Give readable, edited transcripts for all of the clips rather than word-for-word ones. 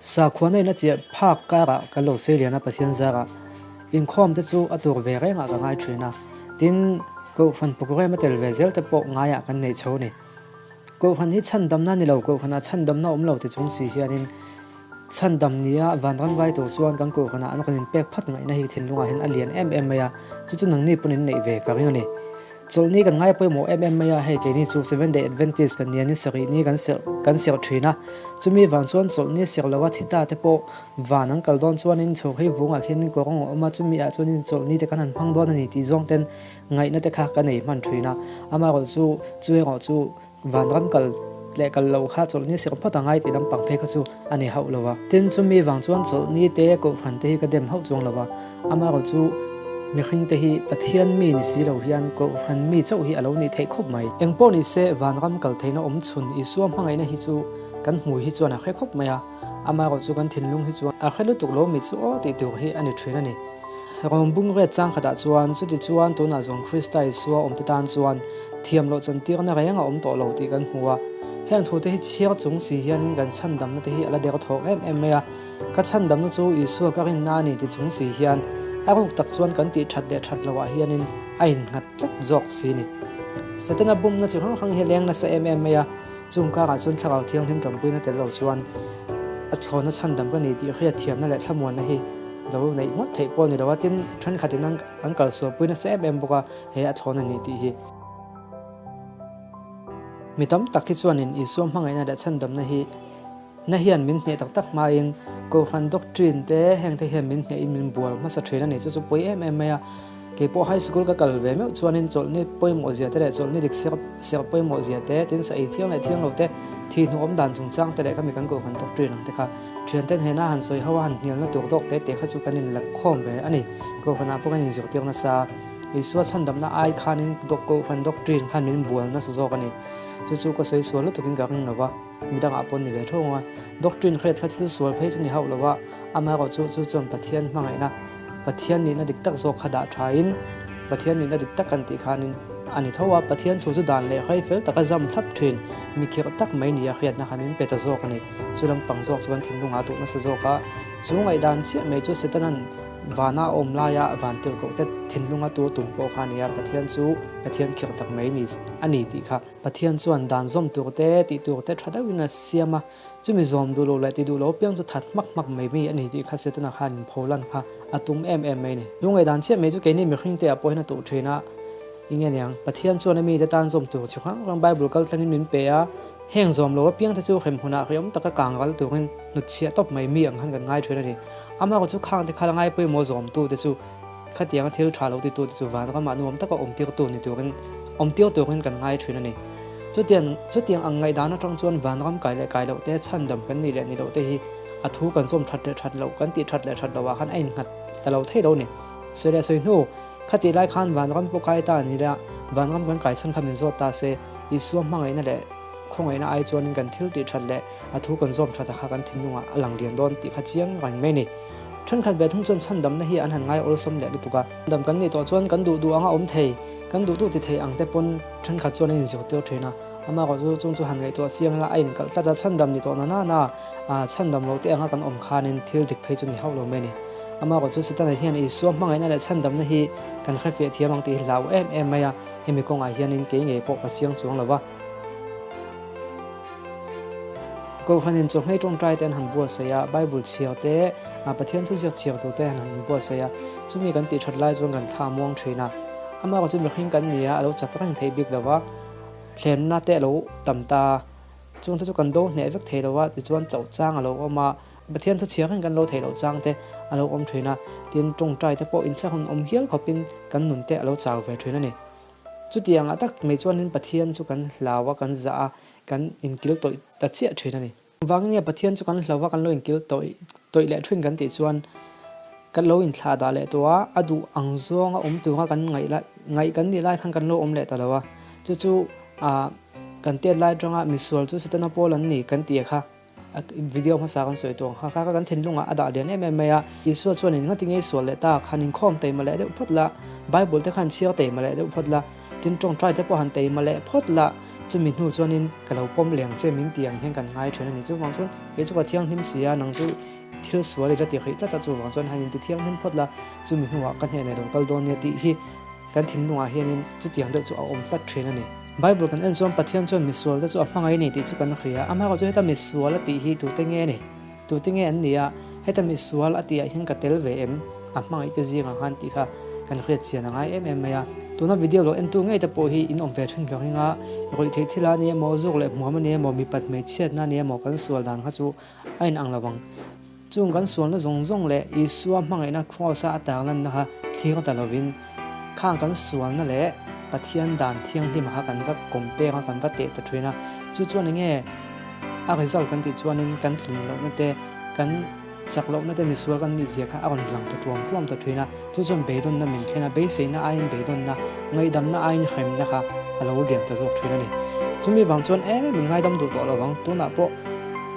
Sakhuana in a chiah phak karah kan lo sei lian a Pathian zarah inkhawm te chu a tur ve rengah ka ngai thin a, tin Kohhran programme a tel ve zel te pawh ngaiah kan nei chho a ni. Kohhran hi chhandamna ni lo, Kohhranah chhandamna awm lo ti chung si hianin chhandam nia vanram vai tur chuan kan Kohhranah an rawn inpek phat ngaihna hi thinlungah hian a lian em em mai a, chu chu nangni pawn in neih ve ka ring a ni. Chawlhni kan ngai pawimawh em em mai a, hei keini chu Seventh Day Adventist kan nia ni sarih ni kan serh kan serh thin a, chumi vang chuan chawlhni serh loa thi ta te pawh van an kal dawn chuanin chho hei vungah khianin kawng a awm a, chumi ah chuanin chawlhni te kan han hmang dawn a ni tih zawng ten Ngaihna te kha ka nei hman thin a, amaherawh chu chu erawh chu vanram kal leh kal loh kha chawlhni serh phawt a ngai tih lampang phei kha chu a ni hauh lo a. Tin, chumi vang chuan chawlhni te kohhran te hi ka dem hauh chuang lo a, amaherawh chu mihring te hi Pathian mi ni si lo hian kohhran mi chauh hi a lo nih theih khawp mai. Engpawh ni se vanram kal theihna awm chhun Isua hmangaihna hi chu kan hmui hi chuan a hre khawp mai a, amaherawh chu kan thinlung hi chuan a hre lutuk lo mi chu aw tih tur hi a ni thin a ni. Rawng bung ret chang khatah chuan, chutichuan tunah zawng Krista Isua awmte tan chuan thiam loh chantirna reng a awm tawh lo tih kan hmu a. Heng thute hi chhiar chung si hianin kan chhandamna te hi a la der thawk em em mai a. Ka chhandamna chu Isua ka rinna a ni ti chung si hian a ruk tak chuan kan tih that leh that loah hianin a innghat tlat zawk si ni. Setana bumna chi hrang hrang hi a leng nasa em em mai a, chung karah chuan Thlarau Thianghlim tanpuina tel lo chuan a thlawna chhandam ka ni tih hriatthiamna leh thlamuanna hi Lo neih ngawt theih pawh a ni lo a, tin thenkhatin an kalsualpui nasa em em bawk a, he a thlawn a ni tih hi. Mi tam tak hi chuanin Isua hmangaihna leh chhandamna hi na hian min hneh tak tak hmain Kohhran doctrine te heng te hian min hnehin min bual hmasa thin a ni, chu chu pawi em em mai a. Kei pawh high school ka kal ve meuh chuanin chawlhni pawimawh zia te leh chawlhni dik serh pawimawh zia te, tin sa ei thiang leh thiang lo te, thi hnu awm dan chungchang te leh ka mi kan Kohhran doctrine ang te kha Thianten hena han sawi ho a han hnialna tur tawk te te kha chu kan inlak khawm ve a ni. Kohhranah pawh kan inzirtir nasa. Isua chhandamna ai khanin Kohhran doctrine khan min bual nasa zawk a ni. Chu chu ka sawi sual lutukin ka ring lo va, midangah pawh ni ve tho ang a. Doctrine hriat kha thil sual phei chu ni hauh lo va, amaherawh chu chu chuan Pathian hmangaihna, Pathian nihna dik tak zawk kha dah thain, Pathian nihna dik tak kan tih khanin a ni tho a, Pathian thu chu dan leh hrei fel taka zam thlap thin, mi khirh tak mai nia hriatna kha min pe ta zawk a ni. Chu lampang zawk chu kan thinlungah a duh nasa zawk a, chu ngaihdan chiah mai chu Setanan vana a awm laia van tirhkoh te thinlunga tur tum pawh kha a ni a, Pathian chu Pathian khirh tak mai ni a ni tih kha. Pathian chuan dan zawm tur te tih tur te tha deuhin a siam a, chumi zawm duh loh leh ti duh lo apiang chu that hmak hmak mai mi a ni tih kha Setana khan inpho lan kha a tum em em mai a ni. Chu ngaihdan chiah mai chu keini mihring te ah pawh hian a tuh thin a, enge niang Pathian chuan a mite tan zawm tur chi hrang hrang Bible kal tlangin min pe a, heng zawm lo apiang te chu hrem hunah hreawm taka kang ral turin hnutchhiah tawp mai mi ang khan kan ngai thin a ni. Amaherawhchu chu khang te kha la ngai pawimawh zawmtu te chu Khatianga thil tha lo titu te chu vanramah nuam taka awmtirtu ni turin awmtir turin kan ngai thin a ni. Chutiang chutiang ang ngaihdan atang chuan vanram kai leh kai loh te, chhandam kan nih leh ni loh te hi a thu kan zawm that leh that loh, kan tih that leh that loh ah khan a innghat ta lo thei lo a ni. Sawi leh sawi hnu, khatih lai khan vanram pawh kai ta a ni la, vanram kan kai chhan kha min zawt ta se, Isua hmangaihna leh khawngaihna ai chuanin kan thil tih that leh a thu kan zawm that a kha kan thinlungah a lang lian dawn tih kha chiang reng mai a ni. Thenkhat ve thung chuan chhandamna hi an han ngai awlsam leh lutuk a. Dam kan nih tawh chuan kan duh duh anga awm thei, kan duh duh ti thei ang te pawn thenkhat chuan an inzirtir thin a. Amaherawh chu chung chu han ngaihtuah chiang la a inkalh tlat a, chhandam ni tawh na na na a chhandam loh te anga kan awm khanin thil dik phei chu ni hauh lo mai a ni. Amaherawh chu Setana hian Isua hmangaihna leh chhandamna hi kan hrefiah thiam ang tih hi hlau em em mai a, hemi kawngah hianin kei ngei pawh ka chiang chuang lo va. Kohhranin chawhmeh tawngtai te an han buatsaih a, Bible chhiar te, Pathian thuziak chhiar tur te an han buatsaih a, chumi kan tih that lai chuan kan thla a muang thin a. Amaherawhchu chu mihring kan ni a, a lo chak reng theih bik lo va, thlemna te a lo tam ta, chungte chu kan do hneh vek thei lo va, tichuan chauh chang a lo awm a, Pathian thu chhiar reng kan lo theih loh chang te a lo awm thin a, tin tawngtai te pawh inthlahun awm hial khawpin kan nun te a lo chau ve thin a ni. Chutiangah tak mai chuanin Pathian chu kan hlau a, kan zah a, kan inkil tawih ta chiah thin a ni. Vangin nge Pathian chu kan hlau a, kan lo inkil tawih tawih leh thin kan tih chuan kan lo inthlah dah leh tawh a, a duh ang zawnga awm tura kan ngaih lai ngaih kan nih lai khan kan lo awm leh ta lo a. Chu chu ah kan tet lai atanga misual chu Setana pawl an ni kan tih kha. A video hmasa kan sawi tawh ang kha kha kan thinlungah a dah lian em em mai a. Isua chuan in ngati ngei sual leh tak, han inkhawm teima leh deuh phawt la, Bible te kha han chhiar teima leh deuh phawt la, tin tawngtai te pawh han teima leh phawt la, Chumi hnu chuanin ka lo pawm leng che min ti ang hian kan ngai thin a ni. Chuvang chuan kei chu ka thianghlim si a, nang chu thil sual i la ti hrih tlat a, chuvang chuan han inti thianghlim phawt la, chumi hnuah ka hnenah i lo kal dawn nia tih hi kan thinlungah hianin chutiang deuh chu a awm tlat thin a ni. Bible kan en chuan Pathian chuan misual te chu a hmangaih a ni tih chu kan hria. Amaherawhchu heta misual a tih hi tute nge ni? Tute nge an ni a? Heta misual a tihah hian ka tel ve em? A hmangaih te zingah khan tih kha kan hriat chian a ngai em em mai a. Tuna video lo entu ngei te pawh hi in awm ve thin ka ring a, ruih theih thil a ni emaw, zuk leh hmuam a ni emaw, mipat hmeichhiatna a ni emaw kan sual dan kha chu a inang lo ang. Chung kan sualna zawng zawng leh Isua hmangaihna Kraws-a a tarlanna kha thlir ta lovin, khang kan sualna leh Pathian dan thianghlima kha kan va compare a, kan va teh ta thin a. Chu chuan enge a result kan tih chuanin kan tlin lohna te, kan chak lohna te misual kan nih zia kha a rawn lang ta tuam tuam ta thin a. Chu chuan beidawnna min thlen a, beiseina aiin beidawnna, ngaihdamna aiin hremna kha a lo lian ta zawk thin a ni. Chumi vang chuan e, min ngaidam duh tawh lo vang, tunah pawh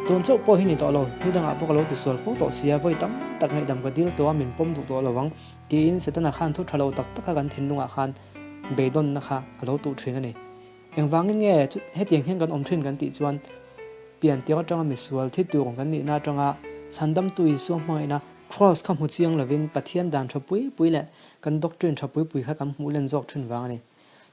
tun chauh pawh hi ni tawh lo, ni dangah pawh ka lo tisual fo tawh sia, vawi tam tak ngaihdam ka dil tawh a, min pawm duh tawh lo vang tiin Setana khan thu tha lo tak taka kan thinlungah khan beidawnna kha a lo tuh thin a ni. Engvangin nge hetiang hian kan awm thin kan tih chuan pian tir atanga misual thi tur kan nihna atanga chhandamtu Isua hmangaihna Kraws kha hmu chiang lovin Pathian dan tha pui pui leh kan doctrine tha pui pui kha kan hmuh len zawk thin vang a ni.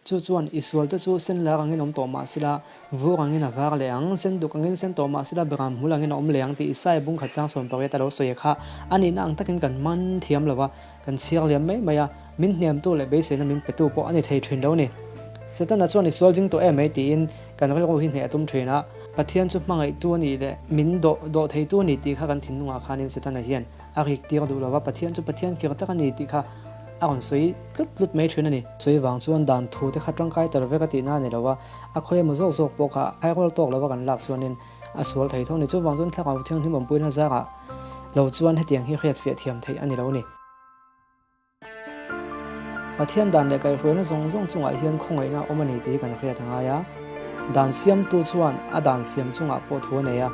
Chu chuan i sualte chu sen lar angin awm tawh mah sila, vur angin a var leh ang, sen duk angin sen tawh mah sila, beram hmul angin a awm leh ang tih Isaiah bungkhat chang 18 a lo sawi kha a nihna ang takin kan man thiam lo va, kan chhiar liam mai mai a, min hnemtu leh beiseina min petu pawh a ni thei thin lo ni. Setana chuan i sual jing tawh em mai tiin kan rilru hi hneh a tum thin a, Pathian chu hmangaihtu a nih leh min dawh dawh theitu a ni tih kha kan thinlungah khanin Setana hian a rik tir duh lo va, Pathian chu Pathian kir tak a ni tih kha a rawn sawi tlut tlut mai thin a ni. Sawi vang chuan dan thu te kha tangkai tel vek a tihna a ni lo va, a khawi emaw zawk zawk pawh kha airual tawk lova kan lak chuanin a sual thei tho a ni. Chuvang chuan thlarau thianghlim awmpuina zarah lo chuan hetiang hi hriatfiah thiam theih a ni lo a ni. Pathian dan leh kaihhruaina zawng zawng chungah hian khawngaihna a awm a ni tih hi kan hriat a ngai a. Dan siamtu chuan a dan siam chungah pawh thu a nei a.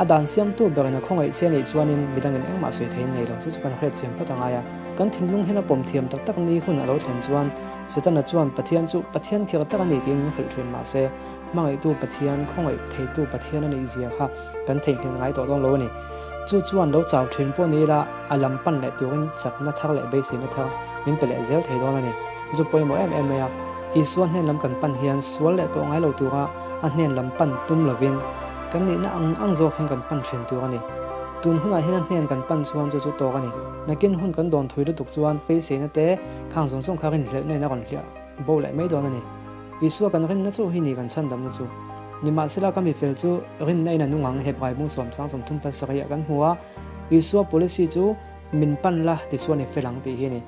A dan siamtu berin a khawngaih che anih chuanin midangin engmah sawi theiin nei lo chu chu kan hriat siam phawt a ngai a. Kan thinlung hian a pawm thiam tak tak ni hun a lo thlen chuan Setana chuan Pathian chu Pathian khir tak a ni tiin min hrilh thin mahse hmangaihtu Pathian, khawngaih theitu Pathian a nih zia kha kan theihnghilh ngai tawh dawn lo a ni. Chu chuan lo chau thin pawh ni ila a lam pan leh turin chakna thar leh beiseina thar min pe leh zel thei dawn a ni. Chu chu pawimawh em em mai a. Isua hnen lam kan pan hian sual leh tawh ngai lo tura a hnen lam pan tum lovin kan nihna ang ang zawk hian kan pan thin tur a ni. Tun hunah hian a hnen kan pan chuan chu chu tawk a ni. Nakin hun kan dawn thui lutuk chuan beiseina te khang zawng zawng kha rinhlelh nen a rawn hliah bo leh mai dawn a ni. Isua kan rinna chauh hi ni kan chhandamna chu. Nimahsela ka mifel chu rinna in a nung ang Hebrai bung sawm chang 30 pasarih ah kan hmu a, Isua policy chu min pan la tichuan i fel ang tih hi a ni.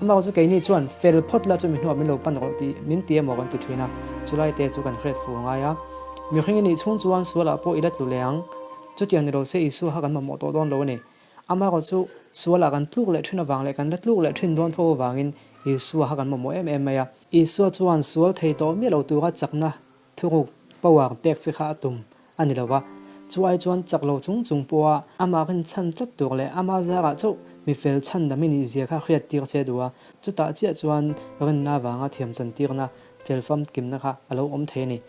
Amah chu keini chuan fel phawt la chu mi hnuah min lo pan rawh tih min ti emaw kan ti thin a, chulai te chu kan hriat fu a ngai a. Mihring i nih chhung chuan sualah pawh i la tlu leh ang. Chutiang ni lo se Isua kha kan mamawh tawh dawn lo a ni. Amaherawh chu sualah kan tluk leh thin avang leh kan la tluk leh thin dawn fo avangin Isua kha kan mamawh em em mai a. Isua chuan sual thei tawh miah lo tura chakna thuruk, power, pek che kha a tum a ni lo va. Chu ai chuan chak lo chung chung pawha amah rinchhan tlat tur leh ama zarah chauh mi fel chhandam i nih zia kha hriat tir che duh a. Chutah chiah chuan rinna avanga thiam chantirna, fel famkimna kha a lo awm thei a ni.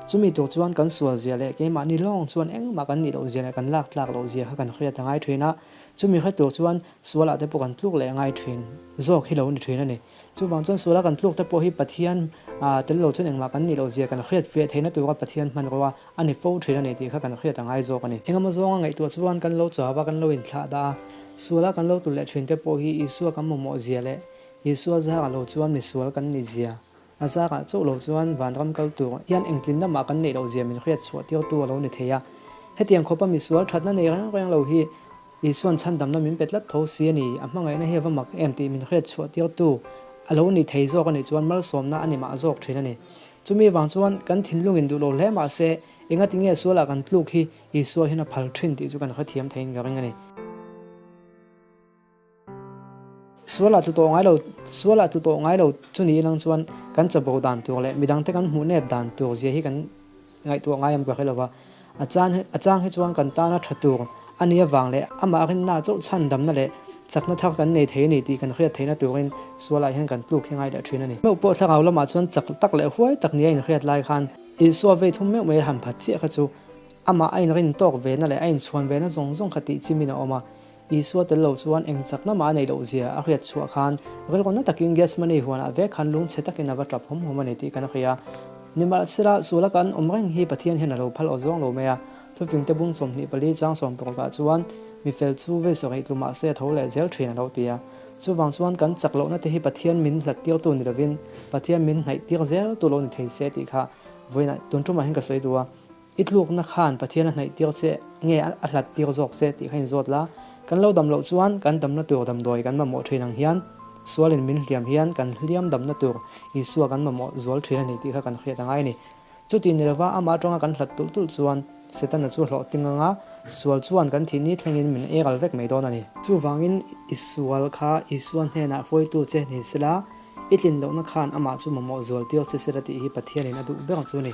Chumi tur chuan kan sual zia leh keimahni lawng chuan engmah kan nih loh zia leh kan lak tlak loh zia kha kan hriat a ngai thin a. Chumi hre tur chuan sualah te pawh kan tluk leh a ngai thin zawk hi lo ni thin a ni. Chuvang chuan suala kan tluk te pawh hi Pathian tel lo chuan engmah kan nih loh zia kan hriat fiah theihna tura Pathian hmanrua a ni fo thin a ni tih kha kan hriat a ngai zawk a ni. Engemaw zawnga ngaihtuah chuan kan lo chau a, kan lo inthlah dah a, suala kan lo tlu leh thin te pawh hi Isua kan mamawh zia leh Isua zarah lo chuan misual kan nih zia a zarah chauh lo chuan vanram kal tur hian engtlinna mah kan neih loh zia min hriat chhuah tirtu a lo ni thei a. Hetiang khawpa misual thatna nei reng reng lo hi Isua'n chhandamna min pe tlat tho si a ni, a hmangaihna hi a va mak em tih min hriat chhuah tirtu a lo ni thei zawk a nih chuan malsawmna a ni mah zawk thin a ni. Chumi vang chuan kan thinlungin duh lo hle mah se engati nge sualah kan tluk hi Isua hian a phal thin tih chu kan hrethiam theiin ka ring a ni. Sualah tlu tawh ngai lo, sualah tlu tawh ngai lo chu ni ilang chuan kan chabo dan tur leh midangte kan hmuh nep dan tur zia hi kan Ngaihtuah ngai am ka hre lo va, a chan a chang hi chuan kan tana tha tur a nih avang leh amah rinna chauh chhan damna leh chakna thar kan nei thei a ni tih kan hriat theihna turin sualah hian kan tluk hi ngai leh thin a ni. Meuh pawh thlarau lamah chuan chak tak leh huai tak nia inhriat lai khan. Isua vei thum meuh mai a han phat chiah kha chu amah a inrin tawk ve na leh a inchhuan ve na zawng zawng kha tih chimin a awm a. Isua tel lo chuan eng chakna mah a neih loh zia a hriat chhuah khan rilru na takin Gethsemane huanah vek khan lungchhe takin a va tap hawm hawm a ni tih kan hria. Nimahsela, suala kan awm reng hi Pathian hian a lo phal aw zawng lo mai a. Thufingte bung 24 chang sawmparukah chuan mi fel chu vei sarih tlu mahse a tho leh zel thin a lo ti a. Chuvang chuan kan chak lohna te hi Pathian min hlat tirtu ni lovin Pathian min hnaih tir zel tu lo ni thei se tih kha vawiinah tun tumah hian ka sawi duh a. I tlukna khan Pathian a hnaih tir che nge a hlat tir zawk che tih kha inzawt la. Kan lo dam loh chuan kan damna tur damdawi kan mamawh thin ang hian sualin min hliam hian kan hliam damna tur Isua kan mamawh zual thin a ni tih kha kan hriat a ngai a ni. Chuti ni lova amah atanga kan hlat tulh tulh chuan Setana chu hlawhting anga sual chuan kan thih ni thlengin min ei ral vek mai dawn a ni. Chuvangin i sual kha Isua hnenah hruaitu che ni sela, i tlin lohna khan amah chu mamawh zual tir che sela tih hi Pathianin a duh ber chu a ni.